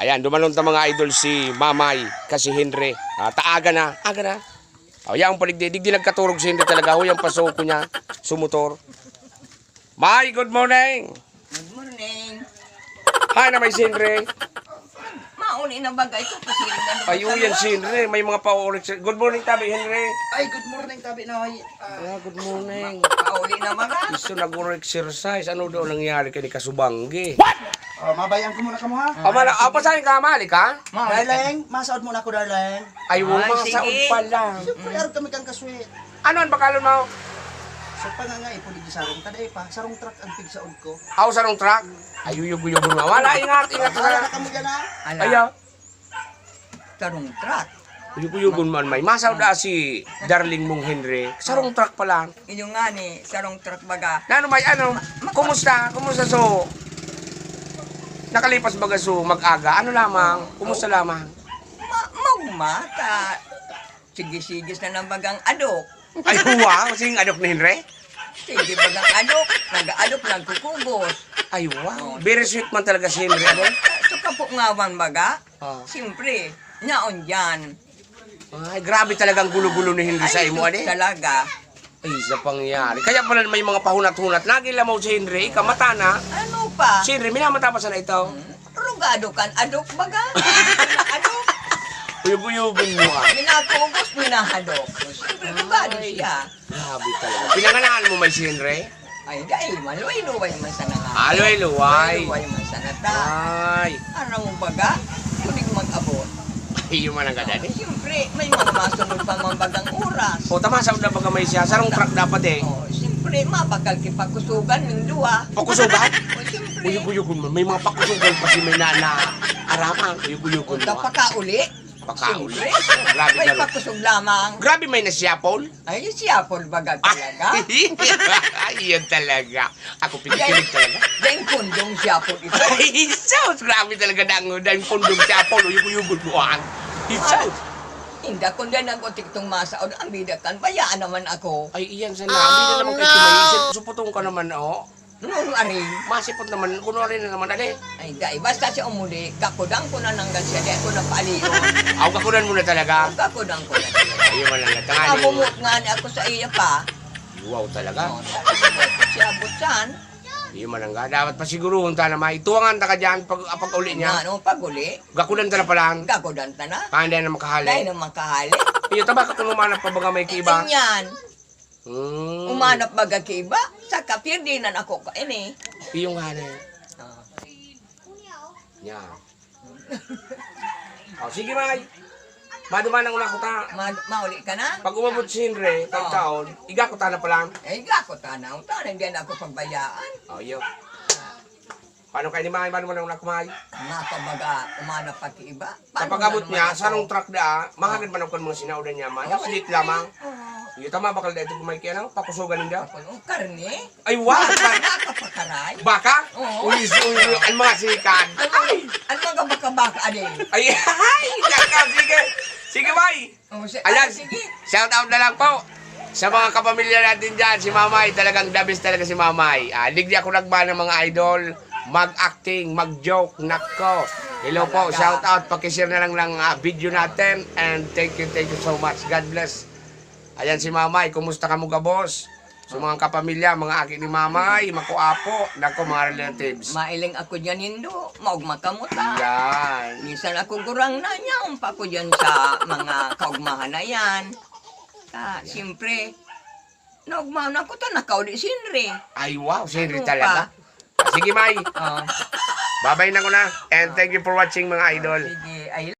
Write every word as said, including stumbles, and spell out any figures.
Ayan, dumanon ta mga idol si Mamay, kasi Henry. Ah, ta aga na, aga na. O, yaong paligdi, digdi nagkaturog si Henry talaga. Huy, ang pasoko niya, sumutor. May, good morning. Good morning. Hi na may si Henry. Mauli na bagay ko kasi nagano Ay, pa uyan kami. Si Henry. May mga pa-orex. Good morning, tabi, Henry. Ay, good morning, tabi, Noy. Ah, Yeah, good morning. Pauli na mga. Iso nag-exercise. Ano daw nangyari kay ni Kasubanggi? Oh, mabayaan ko muna kamo, ha? Ah, mala, ah, pasahin ka, mali ka? Mauli ka. Darling, masaod muna ako, darling. Ay, Ay, masaod sige. Pala. Siyempre, arog kami kang kasweet. Ano ang bakalon mo? So, pa nga nga, ipon di sarong ta, dai pa. Sarong truck ang pigsaod ko. Aw, sarong truck? Ay, uyog-uyog mo. Wala, ingat, ingat Wala ka. Na kamo dyan, ha? Ala. Ayaw. Sarong truck. Uyog-uyog mo man, may. Masaw da si darling mong Henry. Sarong truck pa lang. Inyo nga ni, sarong truck baga. Na ano, may, ano, Ma-, ma-, kumusta? Kumusta so? Nakalipas baga so mag-aga? Ano lamang? Kumusta lamang? Ma-, magma, ta-, Sige-sige na lang bagang adok. Ay, wow! Sing adok ni Henry? Sige bagang adok, nag-aadok, nagkukugos. Ay, wow! Oh. Very sweet man talaga si Henry, ano? So, kapungawan baga? Oh. Siyempre, naon dyan. Ay, grabe talagang gulo-gulo ni Henry sa Ay, imo, sus, ade? Talaga. Ay, sa pangyari. Kaya pala may mga pahunat-hunat. Lagi lamaw si Henry, ikaw, mata na. Ano pa? Si Henry, minamata pa sana ito. Hmm? Rugado kan adok baga. Adok. Uyog-uyogon mo, ah. Minakugos, minahadok. Siyempre, rugado Ay. Siya. Grabe talaga. Pinanganahan mo may si Henry? Ay, dai man. Luway-luway man sana nga. Ah, luway-luway. Luway-luway man sana ta. Ay. Ano mo baga? Kuning mag-abot. Iyo man ang gada, eh. Siyempre, may mga masunod pa man bagang oras. O, tama, sa una baga may siya. Sarong truck dapat, eh. Oh, siyempre, mabakal ki pakusugan ning duwa. Pakusugan? O, siyempre. Uyog-uyogon mo. May mga pakusugan pa si may na, na araman. Uyog-uyogon mo, ah. Pakauli. Pakauli. Siyempre. Grabe May ka, no? Pakusog lamang. Grabe may nasiyapol. Ay, siyapol baga talaga. Ay, yun talaga. Ako pinipilit talaga. Dahil kundong siyapol ito. Ay, sus! Grabe talaga na ang dahil kundong siyapol. Uyog-uyogon mo, ah. Ay, sus! Hindi, kung dahil nag-utik itong masaod, ang bida kan, bayaan naman ako. Ay, iyan sana. Ang bida naman kayo, no? Suputong ka naman, oh. Nung ari. Masipot naman, kunwari na naman, ali. Ay, dai. Basta siya umuli, gakudan ko na nanggal siya, di ako napaliyon. Aw, gakudan mo na talaga? Aw, gakudan ko na talaga. Ayun man lang, tangali. Namumot nga ni ako sa iya pa. Wow, talaga? Oh, talaga. Siya, butsan. Iyo man lang, dapat pasiguruhon ta na maituwangan ta ka dyan pag, pag uli niya. Ano, pag uli? Gakudan ta na pala. Gakudan ta na. Kaya hindi na makahali. Dahil na makahali. Iyo, tabaka kung umanap pa baga may kiba. Yan. Hmm. Umanap baga ki iba, saka pirdi na ako ka ini. Iyo nga na. Ah. Yan. O, sige, May. Maduman ang una ko ta. Ma-, mauli ka na? Pag umabot si Henry, pag Oh. taon, iga ko ta na pa lang. Eh, iga ko ta na. Unta na, hindi na ako pagbayaan. O, iyo. Paano kayo ni May? Paano mo nang nakumay? Mga kabaga, umana pa ki iba. Paano Kapag abot naman niya, ako? Sarong truck da, mahagad man ako ng mga sinaodan niya, man. Oh, Maliit sige. Lamang. Oo. Yung tama, bakal dahil ito kumay kaya, ano? Pakusugan ninda. Pakusugan. Karne? Ay, wa! Baka pa karay? Baka? Oo. Uy, uy, uy, ang mga sikan. Ano? Ay! Ang mga baka-baka, ade. Ay, ay! Sige, sige. Sige, May! Oh, si-, Ayan, ah, sige. Shout out na lang po sa mga kapamilya natin dyan. Si Mamay, talagang the best talaga si Mamay. Ah, ligdi ako nagba ng mga idol. Mag-acting, mag-joke, nako. Hello po, Talaga. Shout out. Pakishare na lang ng, ah, video natin. And thank you, thank you so much. God bless. Ayan si Mamay, kumusta ka mo gabos? Sa mga kapamilya, mga aki ni Mamay, mga kuapo, nako, mga relatives. Mailing ako dyan, Indo. Maugma ka mo ta. Yan. Minsan ako gurang na niya, umpa ko dyan sa mga kaugmahan na yan. Ta, siyempre, naugmahan ako ta, nakauli si Henry. Ay, wow, si Henry Ano talaga. Pa? Sige, May. Oh. Babay na ko na. And thank you for watching, mga idol. Sige.